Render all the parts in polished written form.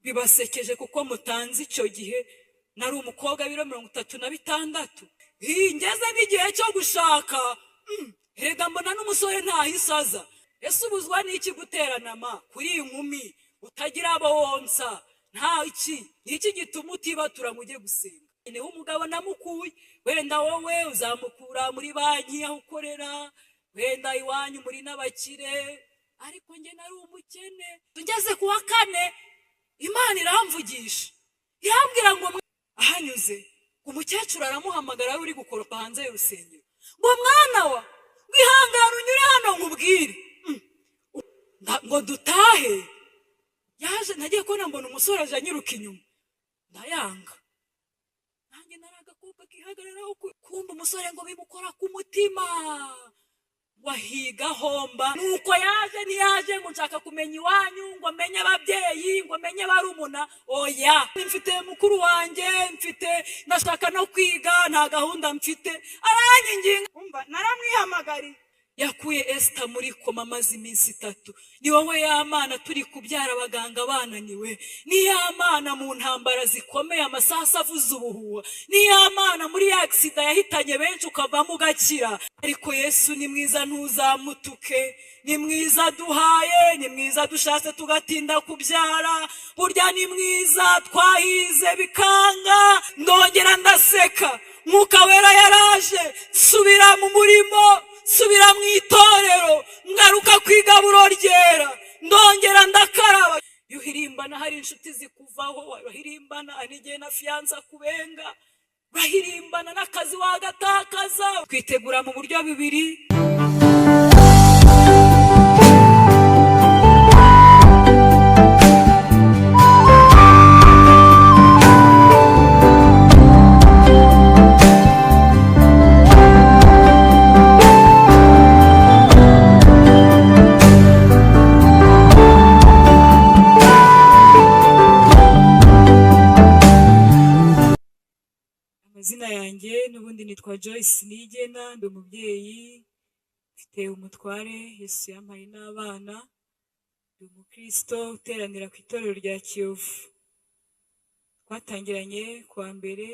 Bibasekeje kuko mutanze icyo gihe nari umukobwa w'ibiro 36. Ngeze n'igihe cyo gushaka, rega mbona n'umusore ntahisaza. Ese ubuzwa n'iki guterana ma kuri iyi nkumi utagira abo wonsa? Nta iki iki gituma utibatura ngo ujye gusenga? Niho umugabo namukuye. Wenda wowe uzamukura muri banki aho ukorera, wenda iwanyu muri n'abakire, ariko njye nari umukene. Tugeze ku wa kane, Imana iramvugisha, irambwira ngo ahanyuze umukecuru aramuhamagara uri gukoropa hanze y'urusengero, ngo mwana wa wihangane unyure hano nkubwire ngo dutahe. Yaje nagiye kubona mbona umusore aje anyiruka inyuma, ndayanga. Nanjye nari agakobwa kihagararaho. Kumva umusore ngo bimukora ku mutima, wahiga homba. Nuko yaje, ntiyaje ngo nshaka kumenya iwanyu, ngo menye ababyeyi, ngo menye barumuna. Oya, mfite mukuru wanjye, mfite ndashaka no kwiga, nta gahunda mfite. Aranyinginga, umva naramwihamagariye. Yakuye Esther muri koma amaze iminsi 3. Ni wowe ya Mana turi kubyara abaganga bananiwe, ni ya Mana mu ntambara zikomeye amasasu avuza ubuhuha, ni ya Mana muri ya accident yahitanye benshi ukavamo ugakira. Ariko Yesu ni mwiza, ntuzamutuke. Ni mwiza duhaye, ni mwiza dushatse tugatinda kubyara. Burya ni mwiza twahize bikanga. Ndongera ndaseka. Mwuka Wera yaraje, nsubira mu murimo, nsubira mu itorero, ngaruka ku igaburo ryera, ndongera ndakaraba. Iyo uhirimbana hari inshuti zikuvaho, urahirimbana n'igihe na fiancé kubenga, urahirimbana n'akazi wagatakaza. Twitegura mu buryo bubiri. Amazina yanjye n'ubundi nitwa Joyce Niyigena, ndi umubyeyi, mfite umutware Yesu yampaye n'abana, ndi umukristo uteranira ku itorero rya Kiyovu. Twatangiranye kuwa mbere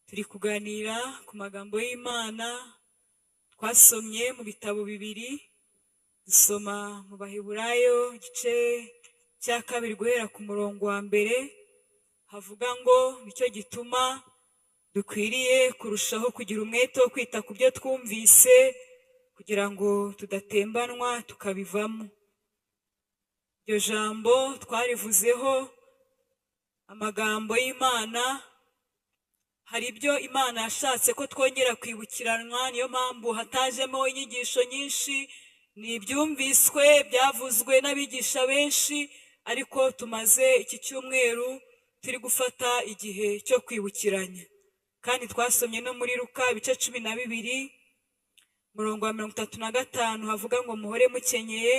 turi kuganira ku magambo y'Imana, twasomye mu bitabo bibiri, dusoma mu Baheburayo igice cya 2 guhera ku murongo wa mbere, havuga ngo nicyo gituma dukwiriye kurushaho kugira umwete wo kwita ku byo twumvise kugira ngo tudatembanwa tukabivamo. Iryo jambo twarivuzeho amagambo y'Imana, hari ibyo Imana yashatse ko twongera kwibukiranwa, niyo mpamvu hatajemo inyigisho nyinshi, ni ibyumviswe byavuzwe n'abigisha benshi, ariko tumaze iki cyumweru turi gufata igihe cyo kwibukiranya. Kandi twasomye no muri Luka ibice 12 umurongo wa 35, havuga ngo muhore mukenyeye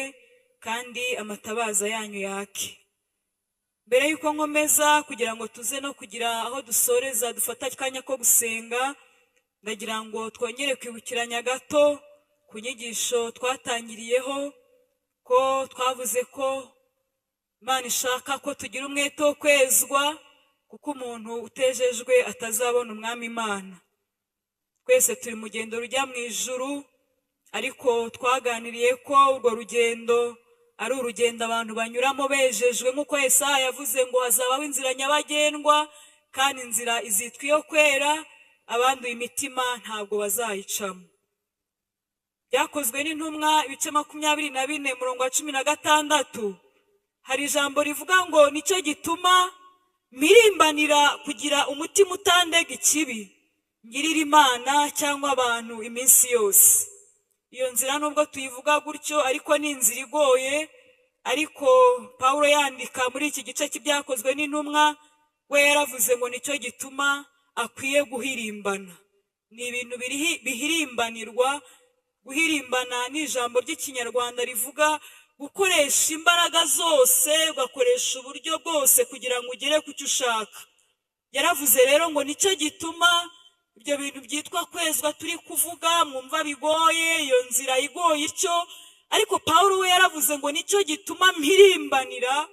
kandi amatabaza yanyu yake. Mbere yuko nkomeza kugira ngo tuze no kugira aho dusoreza dufata akanya ko gusenga, ndagira ngo twongere kwibukiranya gato ku nyigisho twatangiriyeho, ko twavuze ko Imana ishaka ko tugira umwete wo kwezwa, kuko umuntu utejejwe atazabona umwami Imana. Twese turi mu rugendo rujya mu ijuru, ariko twaganiriye ko urwo rugendo ari urugendo abantu banyuramo bejejwe, nk'uko Yesaya yavuze ngo hazabaho inzira nyabagendwa kandi inzira izitwa iyo kwera, abanduye imitima ntabwo bazayicamo. Byakozwe n'intumwa ibice 24 umurongo wa 16, hari ijambo rivuga ngo nicyo gituma mpirimbanira kugira umutima utandega ikibi, ngirira Imana cyangwa abantu iminsi yose. Iyo nzira nubwo tuyivuga gutyo ariko ni inzira igoye, ariko Pawulo yandika muri iki gice cy'ibyakozwe n'intumwa we yaravuze ngo nicyo gituma akwiye guhirimbana. Ni ibintu bihirimbanirwa. Guhirimbana ni ijambo ry'ikinyarwanda rivuga gukoresha imbaraga zose, ugakoresha uburyo bwose kugira ngo ugere ku cyo ushaka. Yaravuze rero ngo nicyo gituma ibyo bintu byitwa kwezwa turi kuvuga mwumva bigoye, iyo nzira igoye ityo, ariko Pawulo we yaravuze ngo nicyo gituma mpirimbanira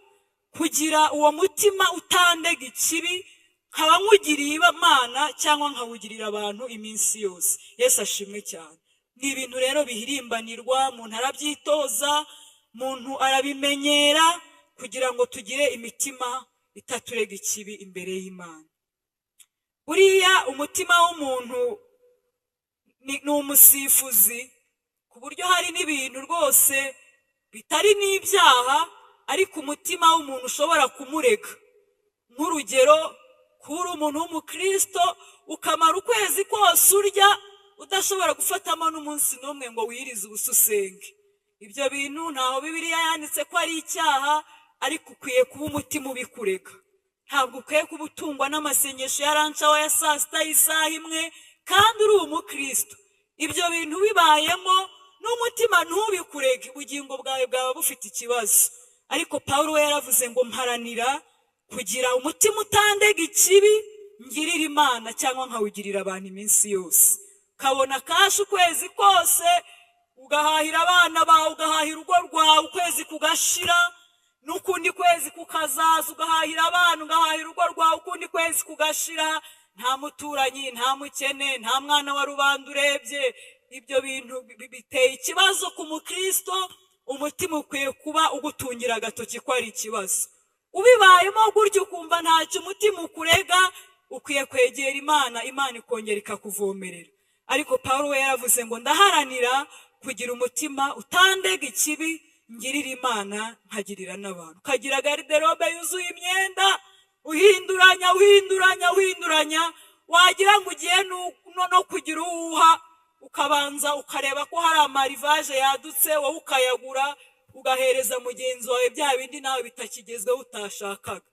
Kugira uwo mutima utandega ikibi, nkaba nkugiriye Imana cyangwa nkawugirira abantu iminsi yose. Yesu ashimwe cyane. Ni ibintu rero bihirimbanirwa, umuntu arabyitoza, umuntu arabimenyera, kugira ngo tugire imitima itaturega ikibi imbere y'Imana. Buriya umutima w'umuntu ni umusifuzi, ku buryo hari n'ibintu rwose bitari n'ibyaha, ariko umutima w'umuntu ushobora kumurega. Nk'urugero, kuba uri umuntu w'umukristo ukamara ukwezi kose urya udashobora gufatamo n'umunsi n'umwe ngo wiyirize ubusa usenge. Ibyo bintu ntaho Bibiliya yanditse ko ari icyaha, ariko ukwiye kuba umutima ubikurega. Ntabwo ukwiye kuba utungwa n'amasengesho ya lunch hour ya saa sita y'isaha imwe kandi uri umukristo. Ibyo bintu bibayemo n'umutima ntubikurege, ubugingo bwawe bwaba bufite ikibazo. Ariko Pawulo we yaravuze ngo mparanira kugira umutima utandega ikibi, ngirira Imana cyangwa nkawugirira abantu iminsi yose. Ukabona cash ukwezi kose, ugahahira abana bawe, ugahahira urugo rwawe, ukwezi kugashira, n'ukundi kwezi kukazaza, ugahahira abana, ugahahira urugo rwawe, ukundi kwezi kugashira, nta muturanyi, nta mukene, nta mwana wa rubanda urebye. Ibyo bintu biteye ikibazo ku mukristo. Umutima ukwiye kuba ugutungira agatoki ko ari ikibazo. Ubibayemo gutyo ukumva ntacyo umutima ukurega, ukwiye kwegera Imana, Imana ikongera ikakuvomerera. Ariko Pawulo we yaravuze ngo ndaharanira kugira umutima utandega ikibi, ngirira Imana nkagirira n'abantu. Ukagira garde-robe yuzuye imyenda, uhinduranya, uhinduranya, uhinduranya, wagira ngo ugiye no kugira uwuha, ukabanza ukareba ko hari amarivaje yadutse, wowe ukayagura, ugahereza mugenzi wawe bya bindi nawe bitakigezweho utashakaga.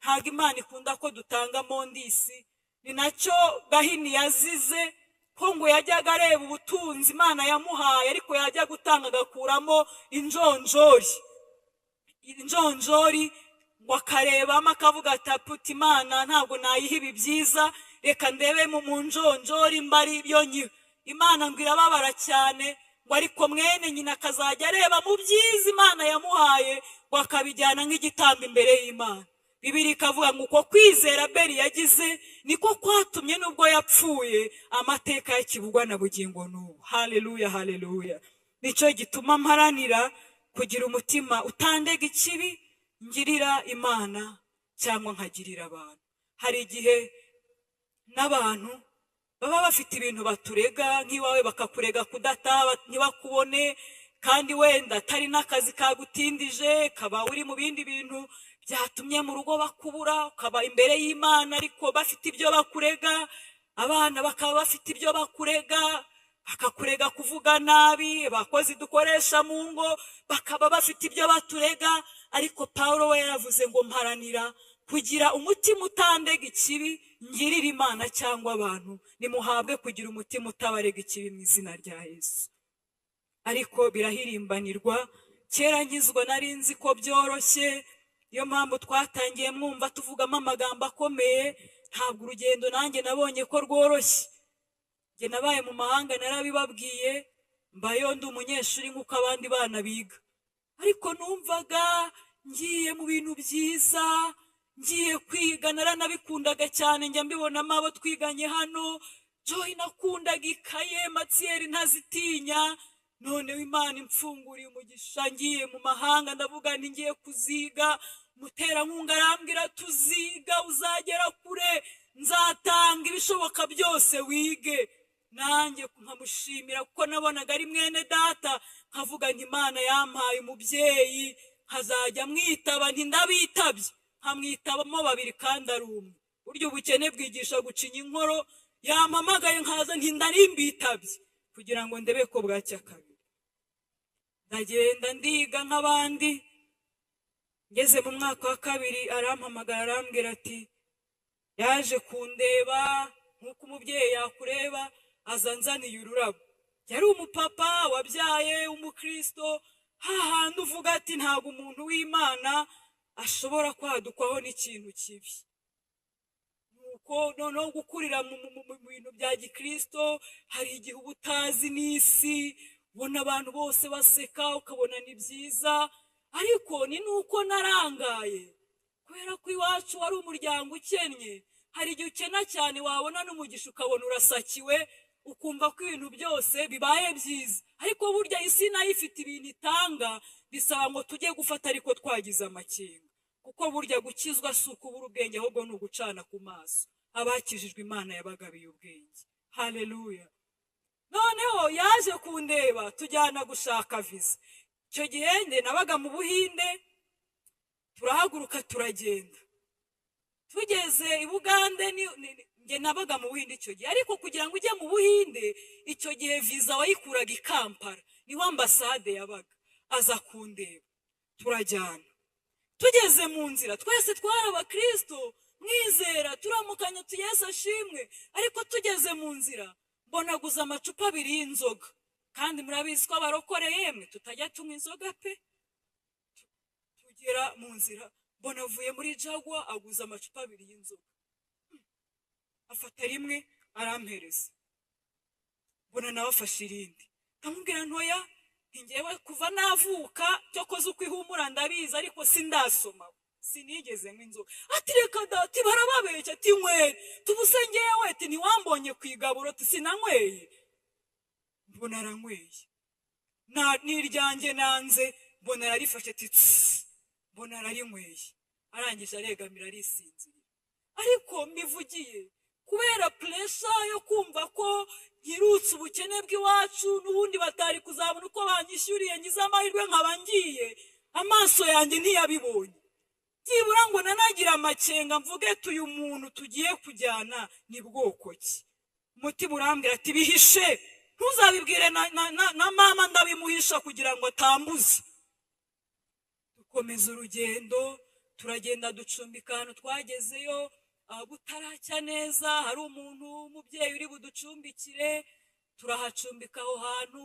Ntabwo Imana ikunda ko dutanga mondisi. Ni nacyo Gahini yazize, ko ngo yajyaga areba ubutunzi Imana yamuhaye, ariko yajya gutanga agakuramo injonjori, injonjori, ngo akarebamo akavuga ati aputi Imana ntabwo nayiha ibi byiza, reka ndebe mu njonjori mba ari byo nyiha Imana. Ngo irababara cyane, ngo ariko mwene nyina akazajya areba mu byiza Imana yamuhaye, ngo akabijyana nk'igitambo imbere y'Imana. Bibiliya ikavuga ngo uko kwizera Abeli yagize niko kwatumye nubwo yapfuye amateka y'ikivugwa na bugingo n'ubu. Haleluya, haleluya. Nicyo gituma mparanira kugira umutima utandega ikibi, ngirira Imana cyangwa nkagirira abantu. Hari igihe n'abantu baba bafite ibintu baturega, nk'iwawe bakakurega kudataha ntibakubone, kandi wenda atari n'akazi kagutindije, kaba uri mu bindi bintu byatumye mu rugo bakubura, ukaba imbere y'Imana ariko bafite ibyo bakurega. Abana bakaba bafite ibyo bakurega, bakakurega kuvuga nabi, abakozi dukoresha mu ngo bakaba bafite ibyo baturega. Ariko Pawulo we yaravuze ngo mparanira kugira umutima utandega ikibi, ngirira Imana cyangwa abantu. Nimuhabwe kugira umutima utabarega ikibi mu izina rya Yesu. Ariko birahirimbanirwa. Kera nkizwa nari nzi ko byoroshye, niyo mpamvu twatangiye mwumva tuvugamo amagambo akomeye. Ntabwo urugendo nanjye nabonye ko rworoshye. Njye nabaye mu mahanga, narabibabwiye, mbayo ndi umunyeshuri nk'uko abandi bana biga, ariko numvaga ngiye mu bintu byiza, ngiye kwiga, naranabikundaga cyane, njya mbibonamo abo twiganye hano. Joy nakundaga ikaye, matière ntazitinya. Noneho Imana imfunguriye umugisha, ngiye mu mahanga, ndavuga nti ngiye kuziga. Umuterankunga arambwira tuziga, uzagera kure, nzatanga ibishoboka byose wige. Nanjye nkamushimira kuko nabonaga ari mwene data, nkavuga nti Imana yampaye umubyeyi, nkazajya mwitaba nti ndabitabye, nkamwitabamo babiri kandi ari umwe. Burya ubukene bwigisha gucinya inkoro. Yampamagaye nkaza nti ndarimbitabye kugira ngo ndebe ko bwacya kabiri. Ndagenda ndiga nk'abandi. Ngeze mu mwaka wa kabiri arampamagara, arambwira ati, yaje kundeba nk'uko umubyeyi yakureba, aza nzaniye ururabo. Yari umupapa wabyaye w'umukristo, hahandi uvuga ati ntabwo umuntu w'Imana ashobora kwadukwaho n'ikintu kibi. Nuko noneho gukurira mu bintu bya gikristo, hari igihe uba utazi n'isi, ubona abantu bose baseka ukabona ni byiza, ariko ni nuko narangaye. Kubera ko iwacu wari umuryango ukennye, hari igihe ukena cyane wabona n'umugisha ukabona urasakiwe, ukumva ko ibintu byose bibaye byiza. Ariko burya isi nayo ifite ibintu itanga, bisaba ngo tujye gufata ariko twagize amakenga. Kuko burya gukizwa si ukubura ubwenge, ahubwo ni ugucana ku maso. Abakijijwe Imana yabagabiye ubwenge. Haleluya. Noneho yaje kundeba tujyana gushaka visa. Icyo gihe njye nabaga mu Buhinde, turahaguruka turagenda. Tugeze i Bugande, njye nabaga mu Buhinde icyo gihe, ariko kugira ngo ujye mu Buhinde icyo gihe visa wayikuraga i Kampala, niho ambasade yabaga. Aza kundeba turajyana. Tugeze mu nzira twese twari abakristo, mwizera, turamukanya tu Yesu ashimwe. Ariko tugeze mu nzira mbonaguza amacupa abiri y'inzoga, kandi murabizi ko abarokore yemwe tutajya tunywa inzoga pe. Tugera mu nzira mbona avuye muri Jaguar aguza amacupa abiri y'inzoga, afata rimwe arampereza, mbona nawe afashe irindi. Ndamubwira ntoya ngewe kuva navuka cyokoze uko ihumura ndabizi, ariko sindasoma, sinigeze nywa inzoga. Ati reka dati, barababeshya, ati nywere tubuse ngewe, ati ntiwambonye ku igaburo, ati sinanyweye. Mbona aranyweye n'iryanjye nanze, mbona ararifashe ati tsi, mbona ararinyweye, arangije aregamira arisinzirira. Ariko mbivugiye kubera pressure yo kumva ko nkirutse ubukene bw'iwacu, n'ubundi batari kuzabona uko banyishyuriye, ngize amahirwe nkaba ngiye, amaso yanjye ntiyabibonye. Byibura ngo nanagira amakenga mvuge tuyu muntu tugiye kujyana ni bwoko ki. Umutima urambwira ati bihishe, ntuzabibwire na mama, ndabimuhisha kugira ngo atambuza. Dukomeza urugendo, turagenda ducumbika ahantu twagezeyo butaracya neza, hari umuntu w'umubyeyi uri buducumbikire. Turahacumbika aho hantu,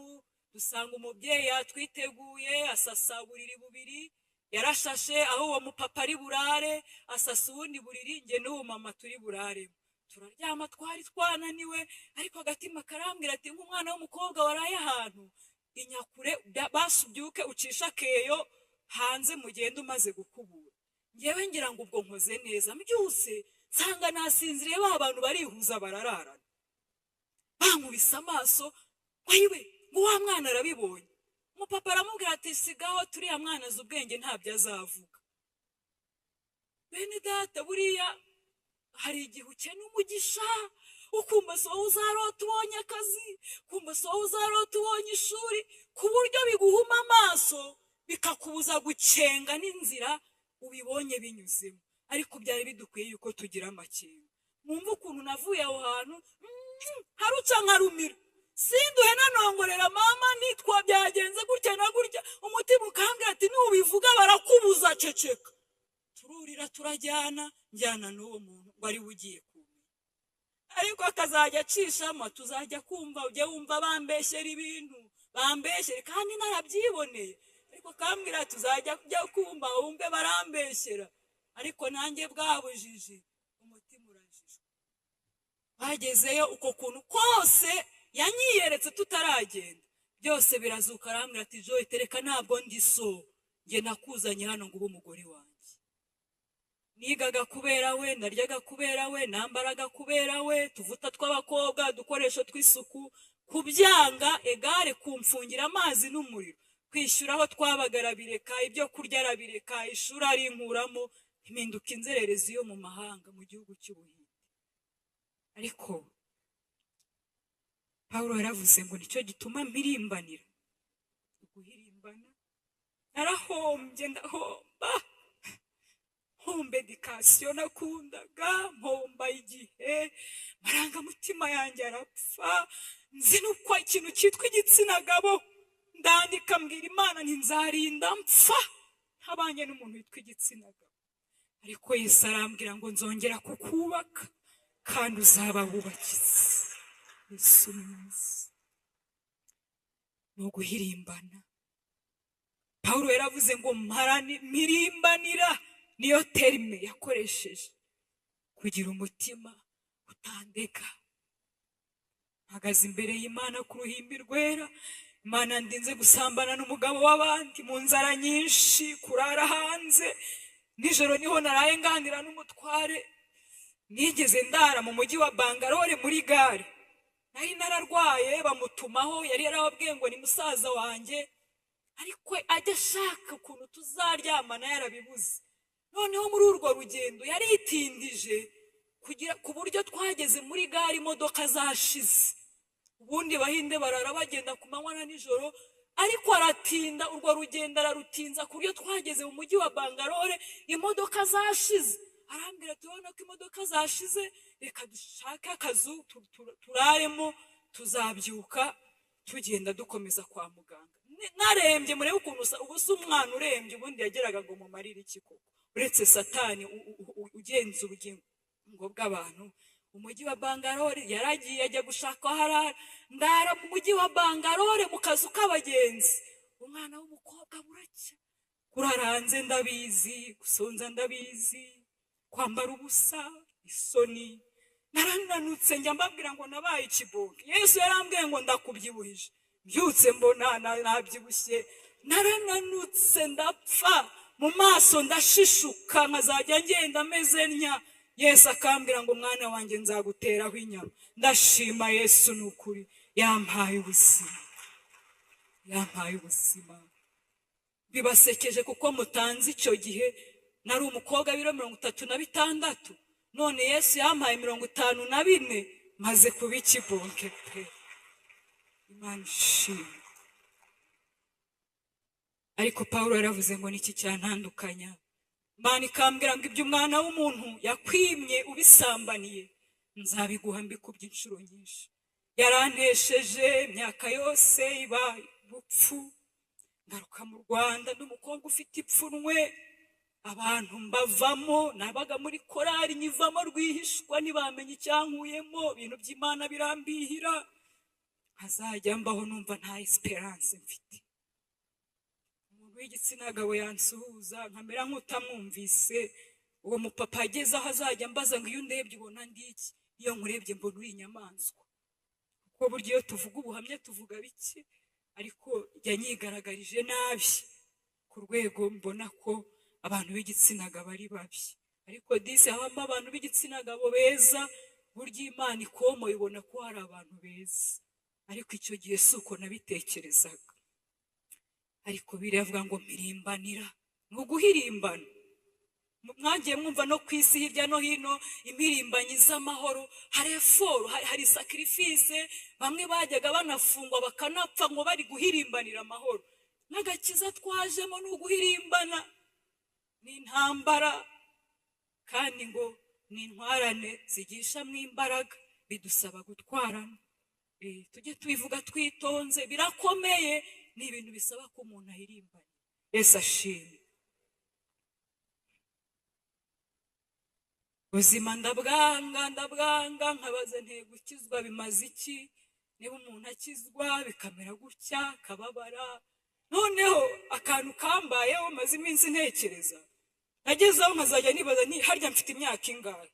dusanga umubyeyi yatwiteguye, asasa uburiri bubiri, yarashashe aho uwo mupapa ari burare, asasa ubundi buriri njye n'uwo mama turi buraremo. Turaryama, twari twananiwe, ariko agatima karambwira ati nk'umwana w'umukobwa waraye ahantu inyakure, basi ubyuke ucishe akeyo hanze mugende umaze gukubura. Ngewe ngira ngo ubwo nkoze neza, mbyuse nsanga nasinziriye, ba bantu barihuza barararana, bankubise amaso, wayiwe ngo wa mwana arabibonye. Umupapa aramubwira ati sigaho, turiya mwana azi ubwenge ntabyo azavuga. Bene data, buriya hari igihe ukena umugisha ukumva si wowe uzarota ubonye akazi, ukumva si wowe uzarota ubonye ishuri, ku buryo biguhuma amaso bikakubuza gukenga n'inzira ubibonye binyuzemo. Ariko byari bidukwiye yuko tugira amakenga. Mwumve ukuntu navuye aho hantu, haruca nkarumira, sinduhe nanongorera mama nitwa byagenze gutya na gutya. Umutima ukambwira ati nubivuga barakubuza, ceceka. Tururira turajyana, njyana n'uwo muntu wari ugiye kumenya, ariko akazajya acishamo tuzajya kumva, ujye wumva bambeshyera ibintu, bambeshyere kandi narabyiboneye. Ariko kambwira tuzajya kujya kumva wumve barambeshyera, ariko nanjye bwabujiji umutima urajijwe. Bagezeyo uko kuntu kose yanyiyeretse tutaragenda, byose birazuka, arambwira ati Joy, tereka ntabwo ndi so, njye nakuzanye hano ngo ube umugore wanjye. Nigaga kubera we, naryaga kubera we, nambaraga kubera we, tuvuta tw'abakobwa, udukoresho tw'isuku, kubyanga egare kumfungira amazi n'umuriro, kwishyura aho twabaga arabireka, ibyo kurya arabireka, ishuri arinkuramo, mpinduka inzererezi yo mu mahanga mu gihugu cy'Ubuhinde. Ariko Pawulo yaravuze ngo nicyo gituma mpirimbanira. Guhirimbana, narahombye, ndahomba, mpomba education nakundaga, mpomba igihe, amarangamutima yanjye arapfa, nzi nuko ikintu cyitwa igitsina gabo. Ndandika mbwira Imana nti nzarinda mpfa ntabanye n'umuntu witwa igitsina gabo. Ariko Yesu arambwira ngo nzongera kukubaka kandi uzaba wubakitse. Yesu mwiza. Ni uguhirimbana. Pawulo yaravuze ngo mpirimbanira, niyo terme yakoresheje, kugira umutima utandeka. Mpagaze imbere y'Imana ku ruhimbi rwera. Imana ndinze gusambana n'umugabo w'abandi mu nzara nyinshi, kurara hanze. Nijoro niho naraye nganira n'umutware. Nigeze ndara mu mujyi wa Bangalore muri gare, nari nararwaye, bamutumaho, yari yarababwiye ngo ni musaza wanjye, ariko ajya ashaka ukuntu tuzaryamana yarabibuze. Noneho muri urwo rugendo yaritindije kugira ku buryo twageze muri gare imodoka zashize. Ubundi Bahinde barara bagenda ku manywa na nijoro, ariko aratinda, urwo rugendo ararutinza ku buryo twageze mu mujyi wa Bangalore imodoka zashize. Arambwira, tubona ko imodoka zashize, reka dushake akazu turaremo, tuzabyuka tugenda dukomeza kwa muganga. Narembye, murebe ukuntu ubu se umwana urembye ubundi yageraga ngo mumarire iki koko, uretse Satani ugenza ubugingo bw'abantu. Umujyi wa Bangalore yaragiye ajya gushaka aho arara, ndara mu mujyi wa Bangalore mu kazu k'abagenzi. Umwana w'umukobwa buracya, kurara hanze ndabizi, gusonza ndabizi, kwambara ubusa, isoni. Narananutse, njya mbabwira ngo nabaye ikiboke. Yesu yarambwiye ngo ndakubyibuhije, mbyutse mbona nabyibushye. Narananutse ndapfa, mu maso ndashishuka, nkazajya ngenda meze ntya. Yesu akambwira ngo mwana wanjye nzaguteraho inyama. Ndashima Yesu, ni ukuri yampaye ubuzima, yampaye ubuzima. Bibasekeje kuko mutanze icyo gihe nari umukobwa w'ibiro 36, none Yesu yampaye 54, maze kuba ikibonke pe. Imana ishimwe. Ariko Pawulo yaravuze ngo niki cyantandukanya? Imana ikambwira ngo ibyo umwana w'umuntu yakwimye ubisambaniye, nzabiguha mbikubye inshuro nyinshi. Yarantesheje imyaka yose iba ubupfu, ngaruka mu Rwanda n'umukobwa ufite ipfunwe, abantu mbavamo. Nabaga muri korari nyivamo rwihishwa, ntibamenye icyankuyemo. Ibintu by'Imana birambihira, nkazajya mbaho numva nta esperance mfite. Umuntu w'igitsina gabo yansuhuza nkamera nk'utamwumvise. Uwo mupapa ageze aho azajya ambaza ngo iyo undebye ubona ndi iki? Iyo nkurebye mbona uri inyamaswa. Kuko burya iyo tuvuga ubuhamya tuvuga bike, ariko yanyigaragarije nabi ku rwego mbona ko abantu b'igitsina gabo ari babi. Ariko disi habamo abantu b'igitsina gabo beza, burya Imana ikomoye ubona ko hari abantu beza. Ariko icyo gihe si uko nabitekerezaga. Ariko biravuga ngo mpirimbanira, ni uguhirimbana. Mwagiye mwumva no ku isi hirya no hino impirimbanyi z'amahoro, hari effort, hari sacrifice, bamwe bajyaga banafungwa bakanapfa ngo bari guhirimbanira amahoro. N'agakiza twajemo ni uguhirimbana, ni intambara, kandi ngo ni intwarane zigishamo imbaraga, bidusaba gutwarana. Tujye tubivuga twitonze, birakomeye, ni ibintu bisaba ko umuntu ahirimbana. Yesu ashimwe. Ubuzima ndabwanga, ndabwanga, nkabaza nte gukizwa bimaze iki? Niba umuntu akizwa bikamera gutya, akababara. Noneho akantu kambayeho maze iminsi ntekereza, nagezeho nkazajya nibaza nti harya mfite imyaka ingahe?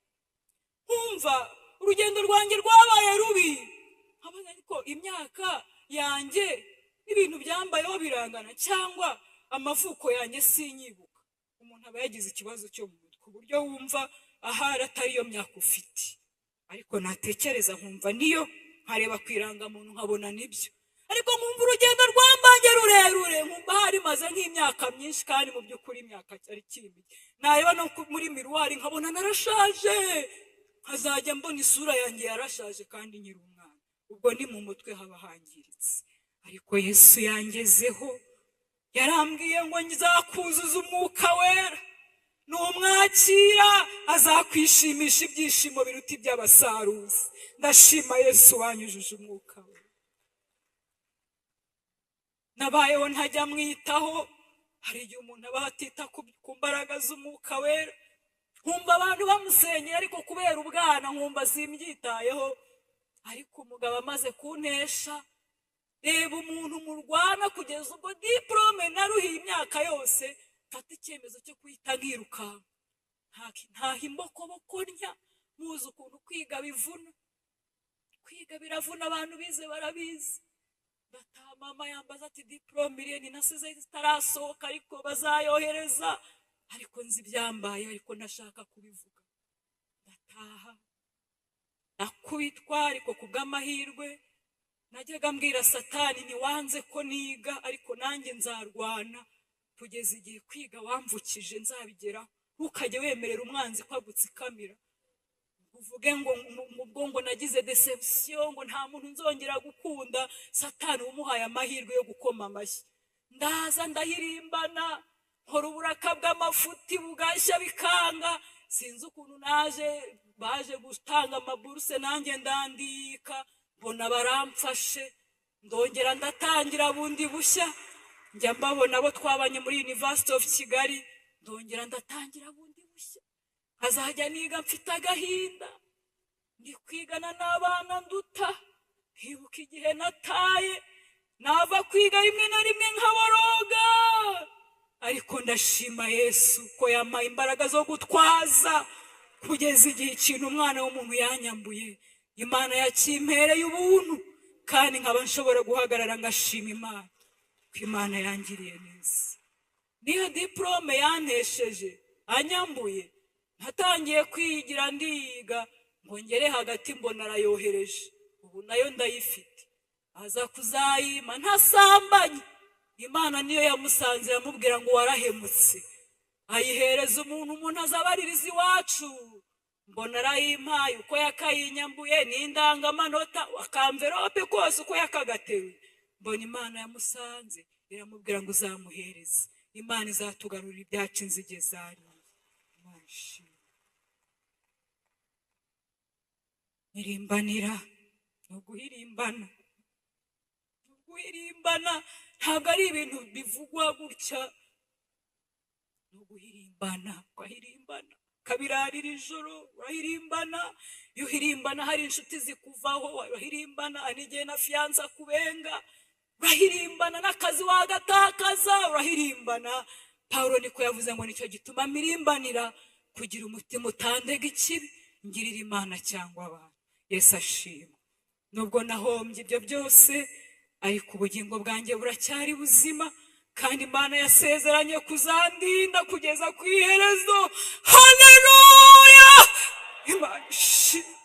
Nkumva urugendo rwanjye rwabaye rubi, nkabona ariko imyaka yanjye n'ibintu byambayeho birangana, cyangwa amavuko yanjye sinyibuka. Umuntu aba yagize ikibazo cyo mu mutwe, ku buryo wumva ahari atari yo myaka ufite. Ariko natekereza nkumva niyo, nkareba ku irangamuntu nkabona nibyo. Ariko nkumva urugendo rwambange rurerure, nkumva hari maze nk'imyaka myinshi, kandi mu by'ukuri imyaka ari kimwe. Nareba no muri miruwari nkabona narashaje, nkazajya mbona isura yanjye yarashaje kandi nkiri umwana. Ubwo ni mu mutwe haba hangiritse. Ariko Yesu yangezeho, yarambwiye ngo nzakuzuza umwuka wera, numwakira azakwishimisha ibyishimo biruta iby'abasaruzi. Ndashima Yesu wanyujuje umwuka we. Nabayeho ntajya mwitaho. Hari igihe umuntu aba atita ku mbaraga z'umwuka wera, nkumva abantu bamusenyeye, ariko kubera ubwana nkumva simbyitayeho. Ariko umugabo amaze kuntesha, reba umuntu murwana kugeza ubwo diplome naruhiye imyaka yose, mfata icyemezo cyo kuhita nkirukanka. Ntaha imbokoboko ntya, muzi ukuntu kwiga bivuna. Kwiga biravuna, abantu bize barabizi. Ndataha, mama yambaza ati diplome irihe? Nti nasize itarasohoka ariko bazayohereza. Ariko nzi ibyambaye, ariko ntashaka kubivuga. Ndataha ndakubitwa, ariko kubw'amahirwe najyaga mbwira Satani ntiwanze ko niga, ariko nanjye nzarwana kugeza igihe kwiga wamvukije nzabigeraho. Ntukajye wemerera umwanzi ko agutsikamira, uvuge ngo ubwo ngo nagize deception, ngo nta muntu nzongera gukunda. Satani umuhaye amahirwe yo gukoma amashyi. Ndaza ndahirimbana, nkora uburaka bw'amafuti bugashya bikanga. Sinzi ukuntu naje, baje gutanga amaburuse nanjye ndandika, mbona baramfashe, ndongera ndatangira bundi bushya. Njya mbabona abo twabanye muri University of Kigali, ndongera ndatangira bundi bushya. Nkazajya niga mfite agahinda, ndi kwigana n'abana nduta, nkibuka igihe nataye, nava kwiga rimwe na rimwe nkaboroga. Ariko ndashima Yesu ko yampaye imbaraga zo gutwaza kugeza igihe ikintu umwana w'umuntu yanyambuye Imana yakimpereye ubuntu, kandi nkaba nshobora guhagarara ngashima Imana ko Imana yangiriye neza. Niyo diplome yantesheje anyambuye, natangiye kwigira ndiga ngo ngere hagati mbona arayohereje, ubu nayo ndayifite. Aza kuzayima ntasambanye. Imana niyo yamusanze yamubwira ngo warahemutse, ayihereza umuntu, umuntu azabaririza iwacu. Mbona arayimpaye uko yakayinyambuye n'indangamanota akamverope kose uko yakagateruye. Mbona Imana yamusanze iramubwira ngo uzamuhereze. Imana izatugarurira ibyacu inzige zariye. Imana ishimwe. Irimbanira ni uguhirimbana, ni uguhirimbana, ntabwo ari ibintu bivugwa gutya, ni uguhirimbana, ugahirimbana ukabirarira ijoro, urahirimbana. Iyo uhirimbana hari inshuti zikuvaho, urahirimbana n'igihe na fiyanse akubenga, urahirimbana n'akazi wagatakaza, urahirimbana. Pawulo niko yavuze ngo nicyo gituma mirimbanira kugira umutima utandega ikibi, ngirira Imana cyangwa abantu. Yesu ashimwe. Nubwo nahombye ibyo byose, ariko ubugingo bwanjye buracyari buzima, kandi Imana yasezeranye kuzandinda kugeza ku iherezo. Haleluya! Imana ishimwe.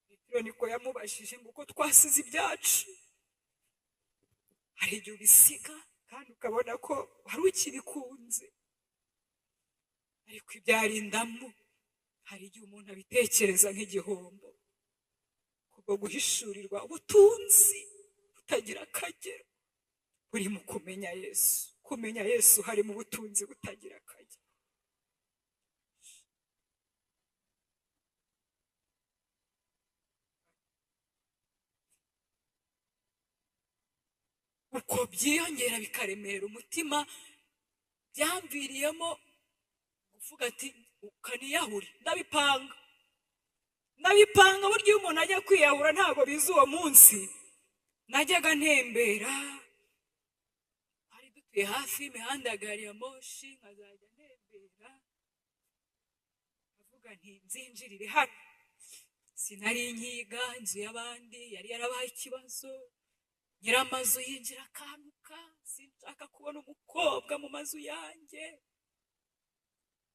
Petero niko yamubajije ngo uko twasize ibyacu. Hari igihe ubisiga kandi ukabona ko wari ukibikunze, ariko ibyarindamu hari igihe umuntu abitekereza nk'igihombo, kubwo guhishurirwa ubutunzi butagira akagero buri mu kumenya Yesu. Kumenya Yesu harimo ubutunzi butagira akagero. Uko byiyongera bikaremera umutima, byamviriyemo kuvuga ati ukaniyahure. Ndabipanga, ndabipanga. Burya iyo umuntu ajya kwiyahura ntabwo biza uwo munsi. Najyaga ntembera, hari dutuye hafi y'imihanda ya gari ya moshi, nkazajya ntembera nkavuga nti nzinjirire hano. Sinari nkiga, inzu y'abandi yari yarabaye ikibazo, nyiramazu yinjira akantuka, sinshaka kubona umukobwa mu mazu yanjye.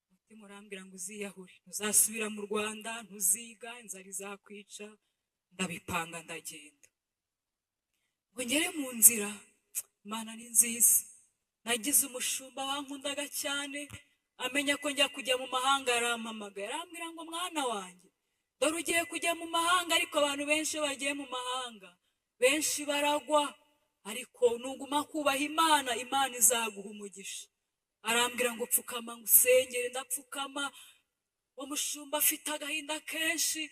Umutima urambwira ngo uziyahure, ntuzasubira mu Rwanda, ntuziga, inzara izakwica. Ndabipanga ndagenda. Ngo ngere mu nzira, Imana ni nziza. Nagize umushumba wankundaga cyane, amenya ko njya kujya mu mahanga arampamagara, arambwira ngo mwana wanjye, dore ugiye kujya mu mahanga, ariko abantu benshi bagiye mu mahanga benshi baragwa, ariko nuguma kubaha Imana, Imana izaguha umugisha. Arambwira ngo pfukama ngusengere. Ndapfukama. Umushumba afite agahinda kenshi,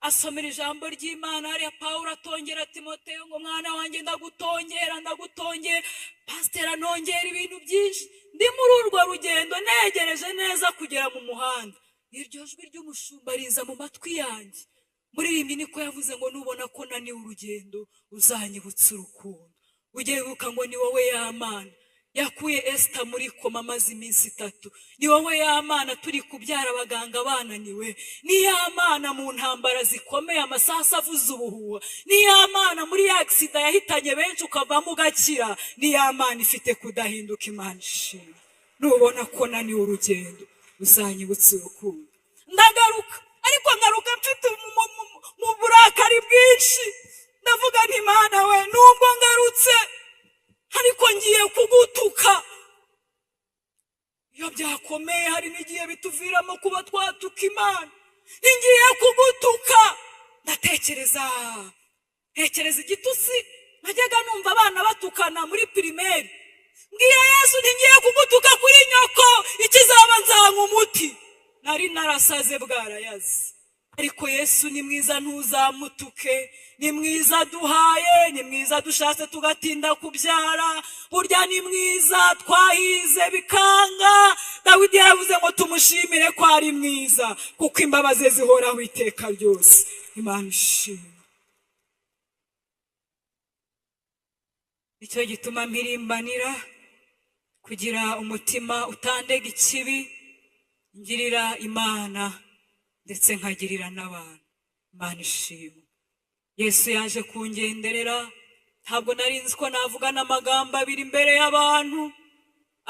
asomera ijambo ry'Imana hariya Pawulo atongera Timoteyo ngo mwana wanjye ndagutongera, ndagutongera. Pasiteri anongera ibintu byinshi. Ndi muri urwo rugendo negereje neza kugera mu muhanda, iryo jwi ry'umushumba riza mu matwi yanjye. Muririmbyi niko yavuze ngo nubona ko naniwe urugendo uzanyibutsa urukundo, ujye wibuka ngo ni wowe ya Mana. Yakuye Esita muri koma amaze iminsi 3. Ni wowe ya Mana turi kubyara abaganga bananiwe. Ni ya Mana mu ntambara zikomeye amasasu avuza ubuhuha. Ni ya Mana muri ya accident yahitanye benshi ukavamo ugakira. Ni ya Mana ifite kudahinduka. Imana ishimwe. Nubona ko naniwe urugendo, uzanyibutse urukundo. Ndagaruka, ariko ngaruka mfite mu burakari bwinshi. Ndavuga nti: "Mana we, nubwo ngarutse, ariko ngiye kugutuka." Iyo byakomeye hari n'igihe bituviramo kuba twatuka Imana. Ngiye kugutuka. Ndatekereza, ntekereza igitutsi najyaga numva abana batukana muri primaire. Mbwira Yesu nti: "Ngiye kugutuka kuri nyoko, ikizaba nzanywa umuti." Nari narasaze bwarayaze. Ariko Yesu ni mwiza, ntuzamutuke. Ni mwiza duhaye, ni mwiza dushatse tugatinda kubyara. Burya ni mwiza twahize bikanga. Dawidi yaravuze ngo tumushimire ko ari mwiza, kuko imbabazi ze zihoraho iteka ryose. Imana ishimwe. Nicyo gituma mpirimbanira kugira umutima utandega ikibi, ngirira Imana ndetse nkagirira n'abantu. Imana ishimwe. Yesu yaje kungenderera. Ntabwo nari nzi ko navuga n'amagambo abiri imbere y'abantu,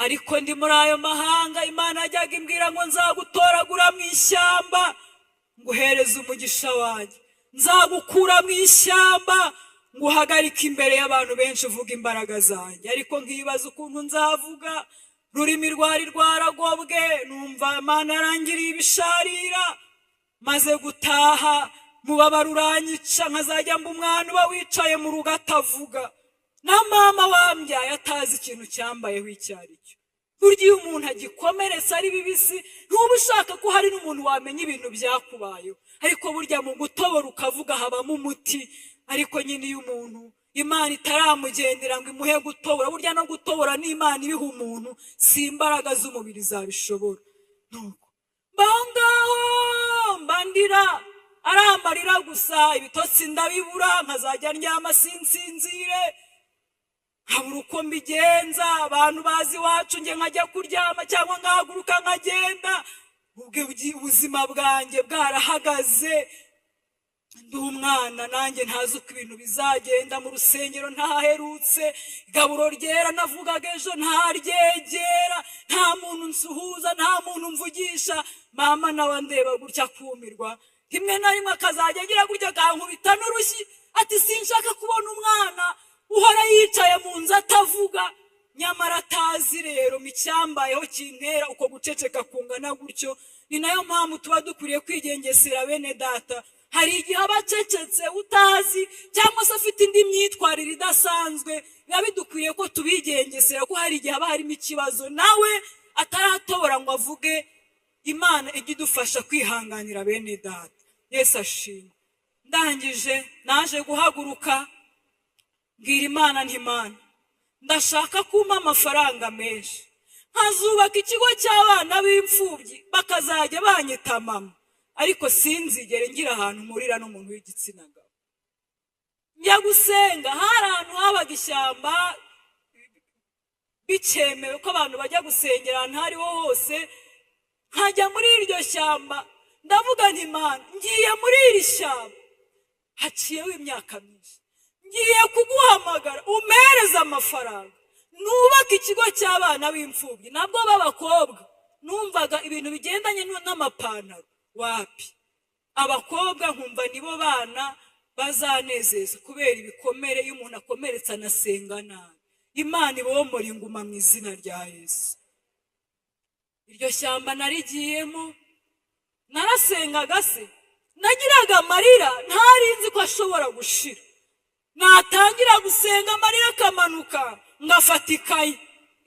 ariko ndi muri ayo mahanga, Imana yajyaga imbwira ngo: "Nzagutoragura mu ishyamba nguhereze umugisha wanjye, nzagukura mu ishyamba nguhagarike imbere y'abantu benshi uvuga imbaraga zanjye." Ariko nkibaza ukuntu nzavuga, rurimi rwari rwaragobwe. Numva Imana yarangiriye ibisharira. Maze gutaha, mubabaro uranyica, nkazajya mba umwana uba wicaye mu rugo atavuga, na mama wambyaye atazi ikintu cyambayeho icyo ari cyo. Burya iyo umuntu agikomeretse ari bibisi, ntuba ushaka ko hari n'umuntu wamenya ibintu byakubayeho. Ariko burya mu gutobora ukavuga habamo umuti. Ariko nyine iyo umuntu Imana itaramugendera ngo imuhe gutobora, burya no gutobora n'Imana ibiha umuntu, si imbaraga z'umubiri zabishobora. Nuko mbaho ngaho, mbandira ari amarira gusa, ibitotsi ndabibura, nkazajya ndyama sinsinzire, nkabura uko mbigenza. Abantu bazi iwacu, njye nkajya kuryama cyangwa nkahaguruka nkagenda. Ubwo ubuzima bwanjye bwarahagaze. Ndi umwana nanjye ntazi uko ibintu bizagenda. Mu rusengero ntaherutse, igaburo ryera navugaga ejo ntaryegera, nta muntu nsuhuza, nta muntu mvugisha. Mama nawe andeba gutya akumirwa. Rimwe na rimwe akazajya agira gutya akankubita n'urushyi, ati: "Sinshaka kubona umwana uhora yicaye mu nzu atavuga." Nyamara atazi rero icyambayeho kintera uko guceceka kungana gutyo. Ni nayo mpamvu tuba dukwiriye kwigengesera, bene data. Hari igihe aba acecetse utazi, cyangwa se afite indi myitwarire idasanzwe. Biba bidukwiye ko tubigengesera, ko hari igihe haba harimo ikibazo nawe ataratobora ngo avuge. Imana ijya idufasha kwihanganira bene data. Yesu ashimwe. Ndangije, naje guhaguruka mbwira Imana nti: "Imana, ndashaka kumpa amafaranga menshi, nkazubaka ikigo cy'abana b'imfubyi, bakazajya banyita mama, ariko sinzigere ngira ahantu mpurira n'umuntu w'igitsina gabo." Njya gusenga, hari ahantu habaga ishyamba, bikemewe ko abantu bajya gusengera ahantu aho ariho hose. Nkajya muri iryo shyamba, ndavuga nti: "Imana, ngiye muri iri shyamba, haciyeho imyaka myinshi, ngiye kuguhamagara umpereze amafaranga nubake ikigo cy'abana b'imfubyi, nabwo b'abakobwa." Numvaga ibintu bigendanye n'amapantaro wapi, abakobwa nkumva nibo bana bazanezeza, kubera ibikomere. Iyo umuntu akomeretse anasenga nabi. Imana ibomora inguma mu izina rya Yesu. Iryo shyamba narigiyemo, narasengaga se, nagiraga amarira ntari nzi ko ashobora gushira. Natangira gusenga amarira akamanuka, ngafata ikayi,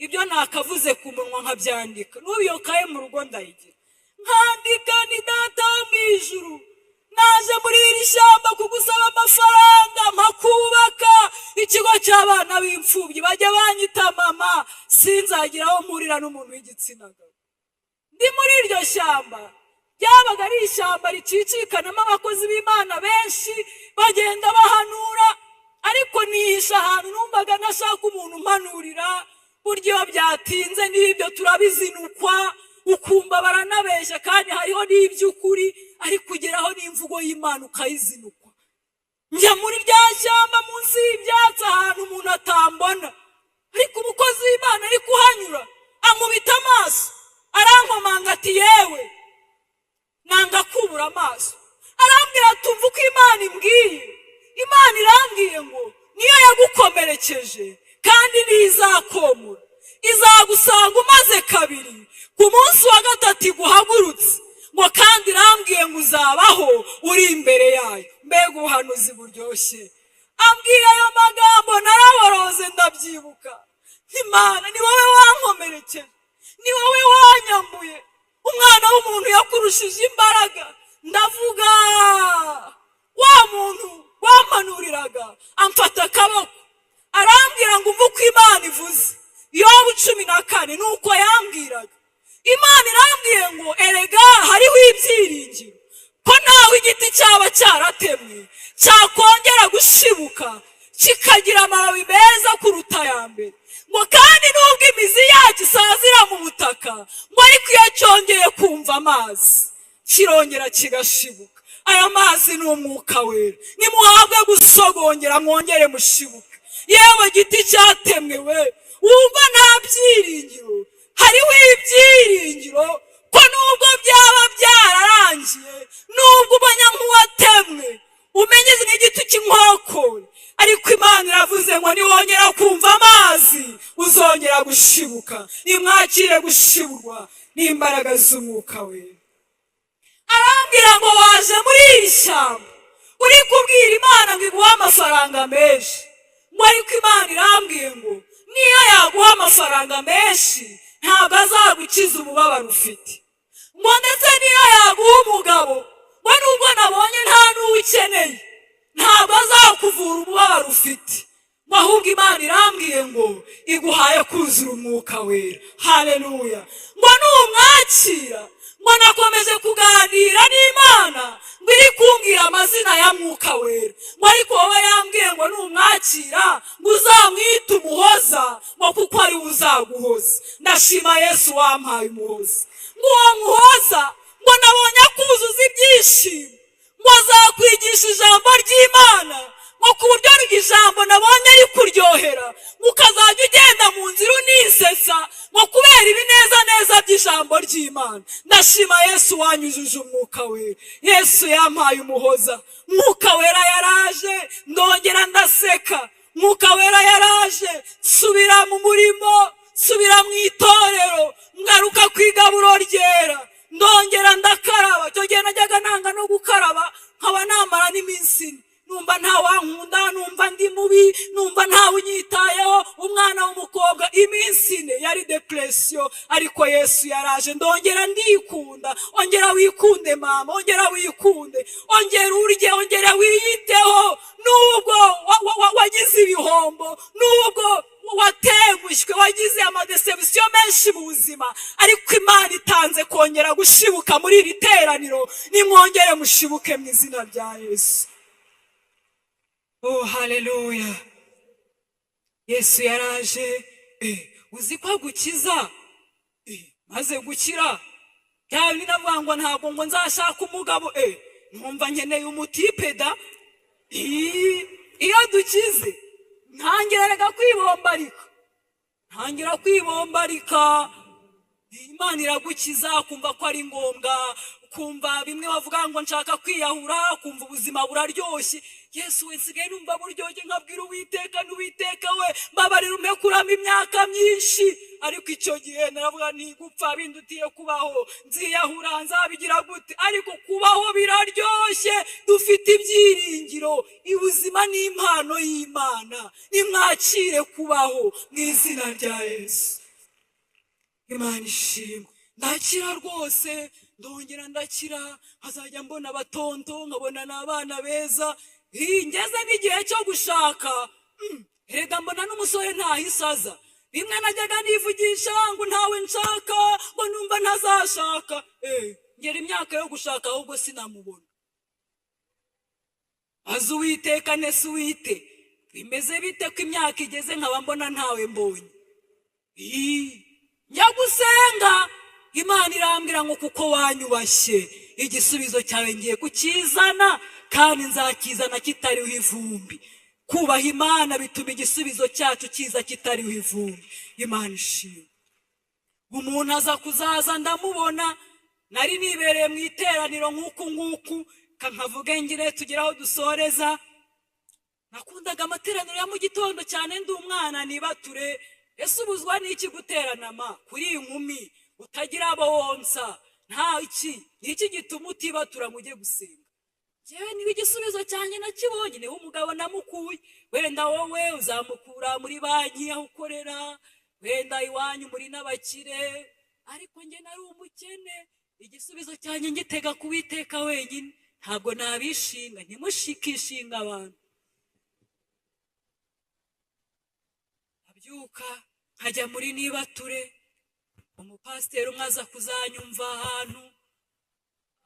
ibyo nakavuze ku munwa nkabyandika. N'ubu iyo kaye mu rugo ndayigira, nkandika ni: "Data wo mu ijuru, naje muri iri shyamba kugusaba amafaranga mpakubaka ikigo cy'abana b'imfubyi, bajya banyita mama, sinzagira aho mpurira n'umuntu w'igitsina gabo." Ndi muri iryo shyamba, ryabaga ari ishyamba ricicikanamo abakozi b'Imana benshi bagenda bahanura, ariko nihisha ahantu numvaga ntashaka umuntu umpanurira. Burya iyo byatinze n'ibyo turabizinukwa, ukumva baranabeshya kandi hariho n'iby'ukuri, ariko ugeraho n'imvugo y'Imana ukayizinukwa. Njya muri rya shyamba munsi y'ibyatsi ahantu umuntu atambona, ariko umukozi w'Imana ari kuhanyura ankubita amaso, arankomanga ati yewe, nanga kubura amaso. Arambwira ati umva uko Imana imbwiye. Imana irambwiye ngo niyo yagukomerekeje kandi ntizakomora, izagusanga umaze kabiri, ku munsi wa gatatu iguhagurutse, ngo kandi irambwiye ngo uzabaho uri imbere yayo. Mbega ubuhanuzi buryoshye! Ambwiye ayo magambo naraboroze, ndabyibuka. Imana, ni wowe wankomerekeje, ni wowe wanyambuye, umwana w'umuntu yakurushije imbaraga. Ndavuga wa muntu wampanuriraga amfata akaboko, arambwira ngo umve uko Imana ivuze. Yobu 14 ni uko yambwiraga. Imana irambwiye ngo erega hariho ibyiringiro ko nawe igiti cyaba cyaratemwe cyakongera gushibuka kikagira amababi meza kuruta aya mbere, ngo kandi nubwo imizi yacyo isazira mu butaka, ngo ariko iyo cyongeye kumva amazi kirongera kigashibuka. Aya mazi ni umwuka wera, nimuhabwe gusogongera mwongere mushibuke. Yewe giti cyatemwe we, wumva nta byiringiro, hariho ibyiringiro ko nubwo byaba byararangiye, nubwo ubona nk'uwatemwe umenye nk'igiti cy'inkokore, ariko Imana iravuze ngo niwongera kumva amazi uzongera gushibuka. Nimwakire gushiburwa n'imbaraga z'umwuka wera. Arambwira ngo waje muri iri shyamba uri kubwira Imana ngo iguhe amafaranga menshi, ngo ariko Imana irambwiye ngo niyo yaguha amafaranga menshi ntabwo azagukiza umubabaro ufite, ngo ndetse niyo yaguha umugabo, ngo nubwo nabonye nta n'uwo ukeneye, ntabwo azakuvura umubabaro ufite, ngo ahubwo Imana irambwiye ngo iguhaye kuzura umwuka wera. Haleluya! Ngo numwakira, ngo nakomeje kuganira n'Imana ngo iri kumbwira amazina ya mwuka wera, ngo ariko wowe yambwiye ngo numwakira ngo uzamwite umuhoza, ngo kuko ari we uzaguhoza. Ndashima Yesu wampaye umuhoza. Ngo uwo muhoza ngo nabonye akuzuza ibyishimo, ngo azakwigisha ijambo ry'Imana, ngo ku buryo ijambo nabonye rikuryohera, ngo ukazajya ugenda mu nzira unisetsa, ngo kubera ibineza neza by'ijambo ry'Imana. Ndashima Yesu wanyujije umwuka wera. Yesu yampaye umuhoza, mwuka wera yaraje ndongera ndaseka, mwuka wera yaraje nsubira mu murimo, nsubira mu itorero, ngaruka ku igaburo ryera, ndongera ndakaraba. Icyo gihe najyaga nanga no gukaraba, nkaba namara n'iminsi ine, numva nta wankunda, numva ndi mubi, numva ntawe unyitayeho, umwana w'umukobwa iminsi ine yari depression. Ariko Yesu yaraje ndongera ndikunda. Ongera wikunde mama, ongera wikunde, ongera urye, ongera wiyiteho. Nubwo wagize ibihombo, nubwo wategushywe, wagize amadéceptions menshi mu buzima, ariko Imana itanze kongera gushibuka muri iri teraniro. Nimwongere mushibuke mu izina rya Yesu. Oh haleluya! Yesu yaraje. Uzi ko agukiza? Maze gukira bya bindi navuga ngo ntabwo ngo nzashaka umugabo, nkumva nkeneye umutipe da. Iyo dukize ntangira reka kwibombarika, ntangira kwibombarika. Imana iragukiza kumva ko ari ngombwa, kumva bimwe bavuga ngo nshaka kwiyahura, kumva ubuzima buraryoshye. Yesu we, nsigaye numva buryoshye, nkabwira Uwiteka n'Uwiteka we, mbabarira umpe kurama imyaka myinshi. Ariko icyo gihe naravuga nti gupfa bindutiye kubaho, nziyahura nzabigira gute? Ariko kubaho biraryoshye, dufite ibyiringiro. Ubuzima ni impano y'Imana, nimwakire kubaho mu izina rya Yesu. Imana ishimwe. Ndakira rwose, ndongera ndakira, nkazajya mbona abatonto, nkabona n'abana beza. Ngeze n'igihe cyo gushaka, erega mbona n'umusore ntahisaza. Rimwe najyaga nivugisha ngo ntawe nshaka, ngo numva ntazashaka. Ngera imyaka yo gushaka ahubwo sinamubona. Azi Uwiteka nese uwite bimeze bite ko imyaka igeze nkaba mbona ntawe mbonye? Njya gusenga, Imana irambwira ngo kuko wanyubashye, igisubizo cyawe ngiye kukizana, kandi nzakizana kitariho ivumbi. Kubaha Imana bituma igisubizo cyacu kiza kitariho ivumbi. Imana ishimwe. Umuntu aza kuzaza ndamubona, nari nibereye mu iteraniro nk'uku nguku, nkavuge ngire tugere aho dusoreza. Nakundaga amateraniro ya mu gitondo cyane, ndi umwana nibature. Ese ubuzwa n'iki guterana ma kuri iyi nkumi utagira abo wonsa? Nta iki iki gituma utibatura ngo ujye gusenga? Njyewe niba igisubizo cyanjye nakibonye, niho umugabo namukuye. Wenda wowe uzamukura muri banki aho ukorera, wenda iwanyu muri n'abakire, ariko njye nari umukene. Igisubizo cyanjye ngitega ku Uwiteka wenyine, ntabwo nabishinga. Ntimushikishinga abantu. Abyuka nkajya muri nibature, umupasiteri umwe aza kuzanyumva ahantu,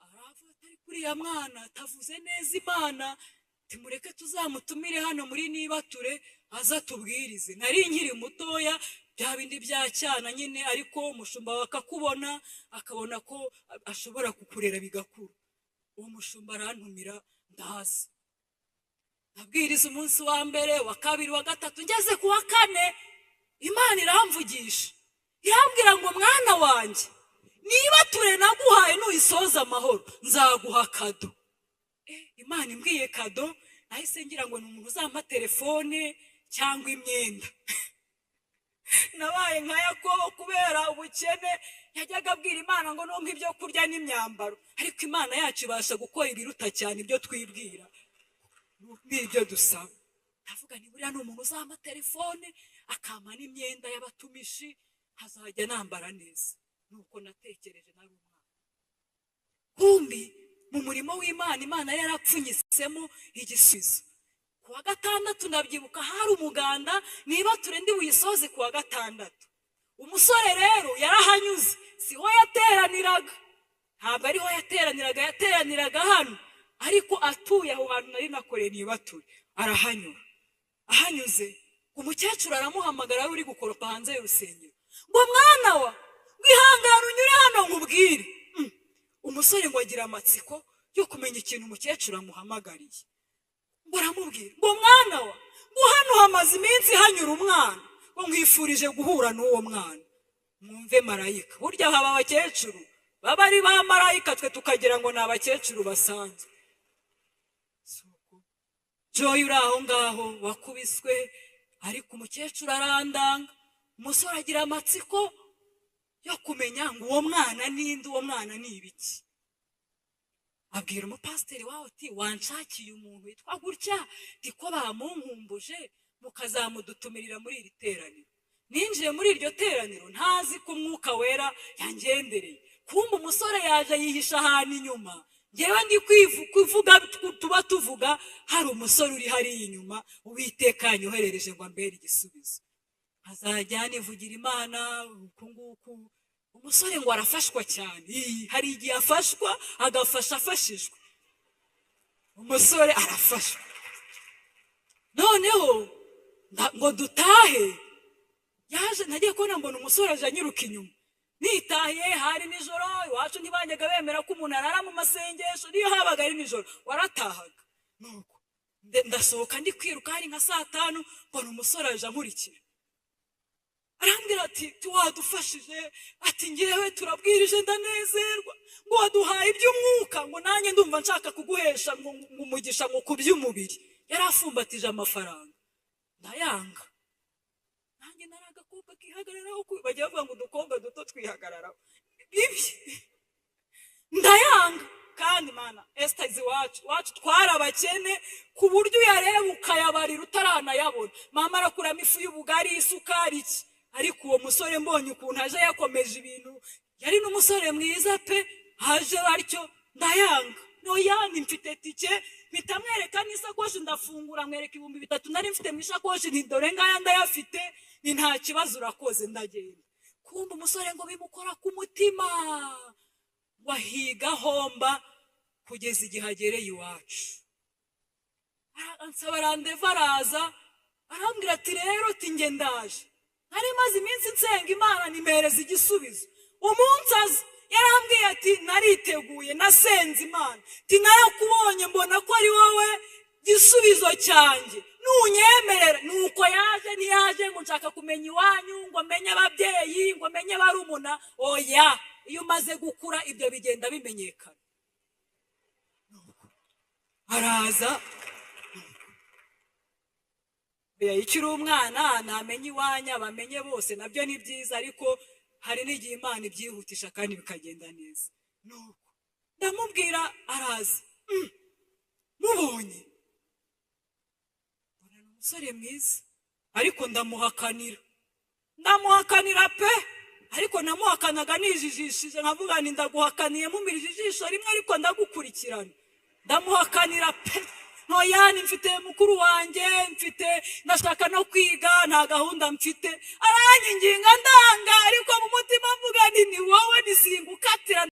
aravuga atari kuriya mwana atavuze neza Imana, timureke tuzamutumire hano muri nibature aza tubwirize. Nari nkiri mutoya, bya bindi bya cyana nyine, ariko umushumba akakubona akabona ko ashobora kukurera bigakura. Uwo mushumba arantumira, ndaza nabwiriza umunsi wa mbere, wa kabiri, wa gatatu, ngeze ku wa kane Imana iramvugisha, irambwira ngo mwana wanjye, niba ture naguhaye nuyisoza amahoro nzaguha kado. Imana imbwiye kado, nahise ngira ngo ni umuntu uzampa telefone cyangwa imyenda. Nabaye nka Yakobo kubera ubukene, yajyaga abwira Imana ngo numpe ibyo kurya n'imyambaro, ariko Imana yacu ibasha gukora ibiruta cyane ibyo twibwira n'ibyo dusaba. Ndavuga nti buriya ni umuntu uzampa telefone akampa n'imyenda y'abatumishi, nkazajya nambara neza. Nuko natekereje nari umwana. Kumbi mu murimo w'Imana, Imana yarapfunyitsemo igisubizo. Ku wa gatandatu ndabyibuka hari umuganda, niba ture ndi buyisoze ku wa gatandatu. Umusore rero yarahanyuze, siho yateraniraga, ntabwo ariho yateraniraga, yateraniraga hano, ariko atuye aho hantu nari nakoreye nibature, arahanyura. Ahanyuze umukecuru aramuhamagara, ari uri gukoropa hanze y'urusengero, ngo mwana wa, wihangane unyure hano nkubwire. Umusore ngo agira amatsiko yo kumenya ikintu umukecuru amuhamagariye, ngo aramubwira ngo mwana wa, ngo hano hamaze iminsi hanyura umwana, ngo nkwifurije guhura n'uwo mwana. Mwumve marayika, burya haba abakecuru baba ari ba marayika, twe tukagira ngo ni abakecuru basanzwe. Joy uri aho ngaho wakubiswe, ariko umukecuru arandanga. Umusore agira amatsiko yo kumenya ngo uwo mwana ninde, uwo mwana ni ibiki. Abwira umupasiteri wawe ati wanshakiye umuntu witwa gutya, ndiko bamunkumbuje, mukazamudutumirira muri iri teraniro. Ninjiye muri iryo teraniro ntazi ko Umwuka Wera yangendereye. Kumbe umusore yaje yihisha ahantu inyuma, ngewe ndi kuvuga tuba tuvuga, hari umusore uri hariya inyuma Uwiteka yanyoherereje ngo ambere igisubizo. Azajya nivugira Imana uku nguku. Umusore ngo arafashwa cyane, hari igihe afashwa agafasha afashijwe. Umusore arafashwa. Noneho ngo dutahe, yaje nagiye kubona mbona umusore aje anyiruka inyuma. Nitahiye hari nijoro, iwacu ntibajyaga bemera ko umuntu arara mu masengesho, niyo habaga ari nijoro waratahaga. Nuko ndasohoka ndi kwiruka, hari nka saa tanu, mbona umusore aje ankurikira, arambwira ati wadufashije, ati ngewe turabwirije ndanezerwa, ngo waduhaye iby'umwuka, ngo nanjye ndumva nshaka kuguhesha ngo umugisha ngo ku by'umubiri. Yari afumbatije amafaranga, ndayanga. Nanjye nari agakobwa kihagararaho, bajya bavuga ngo udukobwa duto twihagararaho, bibi, ndayanga. Kandi Mana Esther iwacu, iwacu twari abakene ku buryo uyareba ukayabarira utaranayabona. Mama arakuramo ifu y'ubugari, isukari iki. Ariko uwo musore mbonye ukuntu aje yakomeje ibintu, yari n'umusore mwiza pe, aje batyo ndayanga. Noya mfite tike, mpita mwereka n'isakoshi, ndafungura mwereka 3000 nari mfite mu isakoshi, nti dore ngaya ndayafite, ni nta kibazo urakoze, ndagenda. Kumbe umusore ngo bimukora ku mutima, wahiga homba kugeza igihe agereye iwacu. Ansaba randevu, araza arambwira ati rero ati nge ndaje, nari maze Nari maze iminsi nsenga Imana nimereza igisubizo. Umunsi aza yarambwiye ati nariteguye, nasenze Imana, ati narakubonye mbona ko ari wowe gisubizo cyanjye, nunyemerera. Nuko yaje, ntiyaje ngo nshaka kumenya iwanyu, ngo menye ababyeyi, ngo menye barumuna. Oya, iyo umaze gukura ibyo bigenda bimenyekana. Araza. Oya, ikiri umwana namenye iwanyu bamenye bose, nabyo ni byiza, ariko hari n'igihe Imana ibyihutisha kandi bikagenda neza. Nuko ndamubwira, araza. Mubonye mbona ni umusore mwiza, ariko ndamuhakanira, ndamuhakanira pe. Ariko namuhakanaga nijijishije, nkavuga nti ndaguhakaniye mumirije ijisho rimwe, ariko ndagukurikirana. Ndamuhakanira pe. Ntoyani mfite mukuru wanjye, mfite ndashaka no kwiga, nta gahunda mfite. Aranyinginga ndanga, ariko mu mutima mvuga nti ni wowe nisingukatira.